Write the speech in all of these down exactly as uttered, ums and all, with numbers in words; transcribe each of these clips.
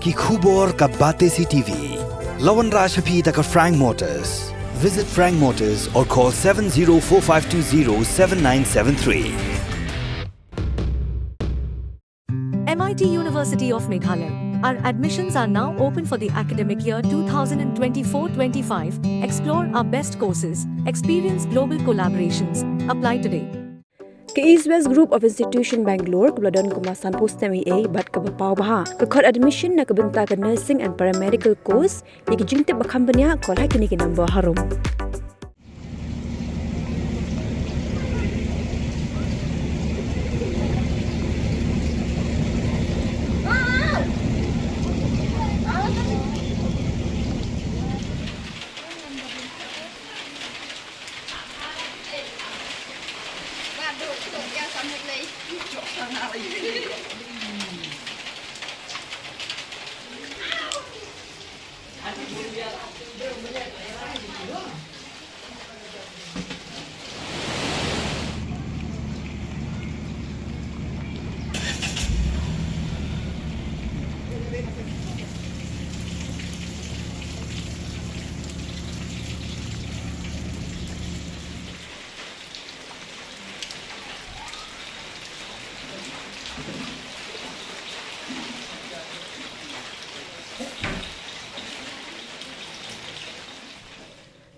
Ki khubor ka Batesi TV. La wanrah sha phi da ka Frank Motors. Visit Frank Motors or call seven zero four five two zero seven nine seven three. M I T University of Meghalaya. Our admissions are now open for the academic year two thousand twenty-four twenty-five. Explore our best courses, experience global collaborations. Apply today. Ka East West Group of Institution Bangalore kaba la don kumba sanphew snem eiei bad kaba paw bha ka khot admission na ka bynta ka nursing and paramedical course. Ïa ki jingtip ba kham bniah, call ha kine ki number harum.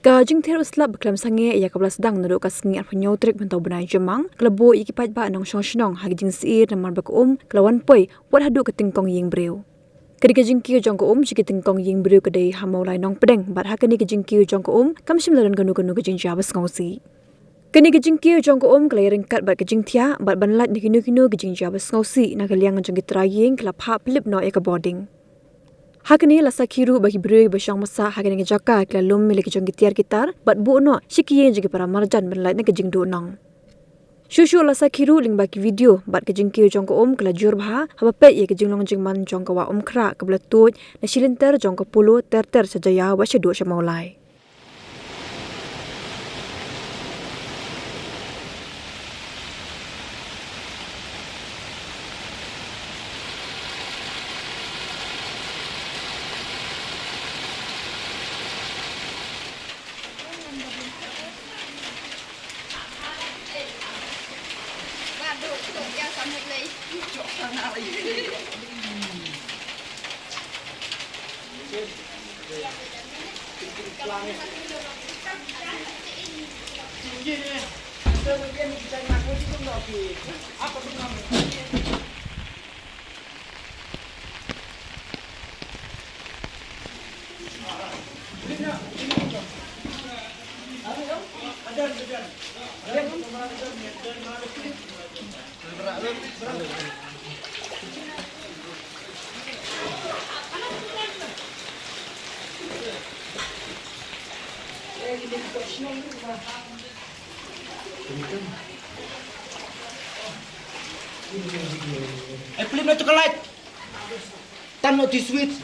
Ka jingther u slap ba khlem sangeh ïa kaba la sdang naduh ka sngi arphew hynñiew tarik mynta u bnai Jymmang, ka la buh ïa ki paidbah nongshong shnong ha ki jingsyier namar ba ka um ka la wan poi wat haduh ka tyngkong ïing briew. Ka dei ka jingkiew jong ka um sha ki tyngkong ïing briew ka dei ha Mawlai Nongpdeng, bad ha kane ka jingkiew jong ka um kam shym la don kano kano ka jingjia ba sngewsih. Kane ka jingkiew jong ka um ka la ïaryngkat bad ka jingthiah, bad ban lait na kino kino ka jingjia ba sngewsih na ka liang jong ki trai ïing, ka la phah pyllip noh ïa ka bording. Ha kane la sakhi ruh ba ki briew ba shong basa ha kane ka jaka ki la lum ïa la ki jong ki tiar ki tar bad buh noh sha ki ïing jong ki para marjan ban lait na ka jingduhnong. Shuh shuh la sakhi ruh lyngba ki video bad ka jingkiew jong ka um ka la jur bha haba peit ïa ka jinglong jingman jong ka wah Umkhrah kaba la tuid na shi lynter jong ka Polo ter ter sha Jaiaw bad shaduh sha Mawlai. Ai, plim na tu ka light. Tan no ti switch.